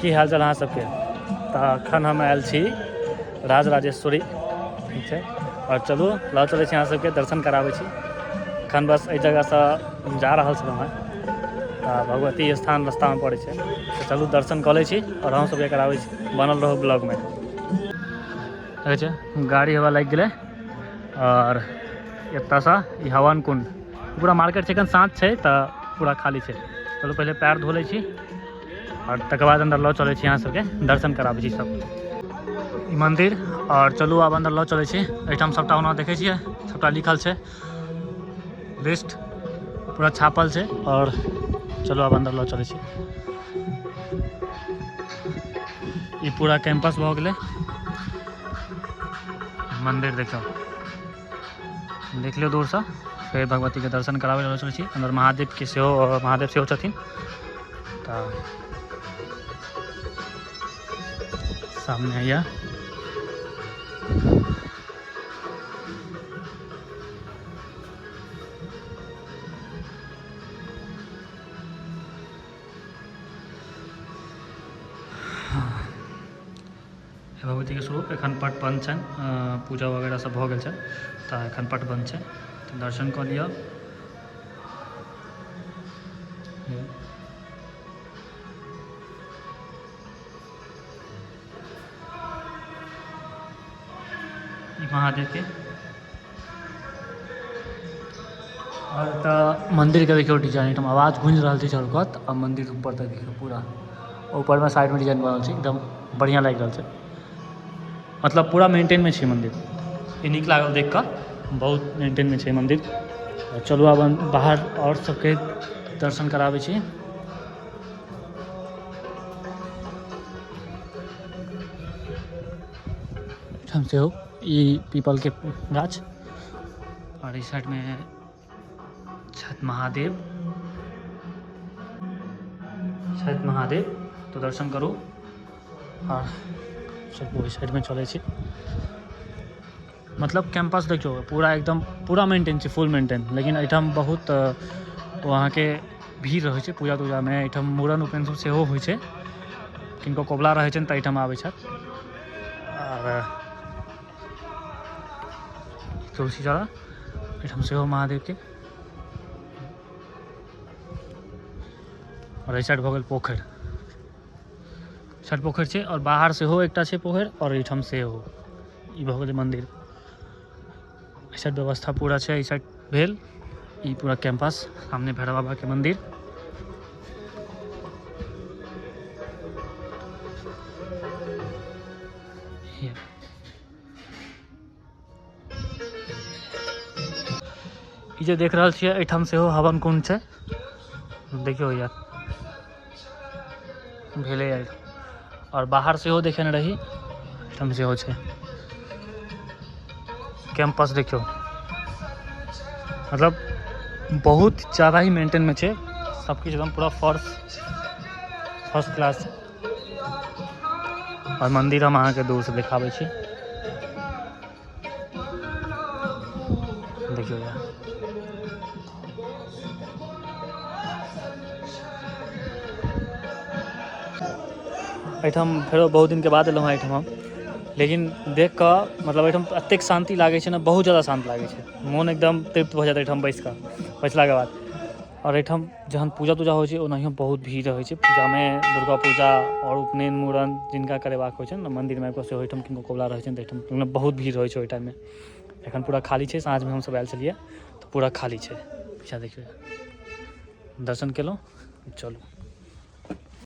की हाल चाल अहाँ सबके। तऽ अखन हम आयल छी राजराजेश्वरी, ठीक छै। आओर चलू लऽ चलै छी अहाँ सबके दर्शन कराबै छी। अखन बस एहि जगहसँ हम जा रहल छलहुँ हेँ, तऽ भगवती स्थान रस्तामे पड़ै छै, तऽ चलू दर्शन कऽ लै छी आओर अहूँ सबके कराबै छी। बनल रहू ब्लॉगमे। देखै छै गाड़ी हवा लागि गेलै। आओर एतऽसँ ई हवन कुंड पूरा मार्केट छै। एखन साँझ छै तऽ पूरा खाली छै। चलू पहिले पैर धो लै छी आओर तकर बाद अन्दर लऽ चलै छी, अहाँ सबके दर्शन कराबै छी सब ई मन्दिर। आओर चलू आब अन्दर लऽ चलै छी। एहिठाम सबटा ओना देखै छियै, सबटा लिखल छै, लिस्ट पूरा छापल छै। आओर चलू आब अन्दर लऽ चलै छी। ई पूरा कैंपस भऽ गेलै। मन्दिर देखियौ, देख लियौ दूरसँ। फेर भगवतीके दर्शन कराबै लऽ चलै छी अन्दर। महादेवके सेहो, महादेव सेहो छथिन। तऽ सामने हैया भगवतीके स्वरूप। एखन पट बन्द छनि, पूजा वगैरह सब भऽ गेल छै, तऽ एखन पट बन्द छै। तऽ दर्शन कऽ लिअ। ई महादेवके आओर तऽ मन्दिरके देखियौ डिजाइन। एहिठाम आवाज गूँजि रहल छै चारू कात। आ मन्दिर ऊपर तक देखियौ, पूरा ऊपरमे साइडमे डिजाइन बनल छै, एकदम बढ़िआँ लागि रहल छै। मतलब पूरा मेन्टेनमे छै मन्दिर। ई नीक लागल देख कऽ, बहुत मेन्टेनमे छै मन्दिर। चलू आब बाहर आओर सबके दर्शन कराबै छी। एहिठाम सेहो ई पीपलके गाछ आओर एहि साइडमे छथि महादेव, छथि महादेव। तऽ दर्शन करू। आओर सब ओहि साइडमे चलै छी। मतलब कैंपस देखियौ, पूरा एकदम पूरा मेंटेन छै, फुल मेंटेन। लेकिन एहिठाम बहुत ओ अहाँके भीड़ रहै छै पूजा तूजामे। एहिठाम मूड़न उपनयन सब सेहो होइ छै। किनको कबुला रहै छनि तऽ एहिठाम आबै छथि। आर तुलसी चौरा, एहिठाम सेहो महादेवके। आओर एहि साइड भऽ गेल पोखरि, साइड पोखरि छै। आओर बाहर सेहो एकटा छै पोखरि, आओर एहिठाम सेहो। ई भऽ गेलै मन्दिर। एहि साइड व्यवस्था पूरा छै। एहि साइड भेल ई पूरा कैंपस, सामने भैरव बाबाके मन्दिर। ई जे देख रहल छियै, एहिठाम सेहो हवन कुंड छै। देखियौ यार, भेलै यार। आओर बाहर सेहो देखेने रही, एहिठाम सेहो छै। कैंपस देखियौ, मतलब बहुत ज़्यादा ही मेंटेन में छै सब किछु, एकदम पूरा फर्स्ट फर्स्ट क्लास। आओर मन्दिर हम अहाँके दूरसँ देखाबै छी। देखियौ यार, एहिठाम फेरो बहुत दिनके बाद एलहुँ हँ एहिठाम हम। लेकिन देख कऽ मतलब एहिठाम एतेक शान्ति लागै छै ने, बहुत ज्यादा शान्त लागै छै। मोन एकदम तृप्त भऽ जायत एहिठाम बैस कऽ, बैसलाके बाद। आओर एहिठाम जहन पूजा तूजा होइ छै, ओनाहियो बहुत भीड़ रहै छै पूजामे। दुर्गा पूजा आओर उपनयन मूड़न जिनका करेबाक होइ छै ने, मन्दिरमे आबि कऽ सेहो एहिठाम किनको कबुला रहै छनि, तऽ एहिठाम बहुत भीड़ रहै छै ओहि टाइममे। एखन पूरा खाली छै। साँझमे हमसब आयल छलियै तऽ पूरा खाली छै। पीछा देखियौ। दर्शन केलहुँ, चलू।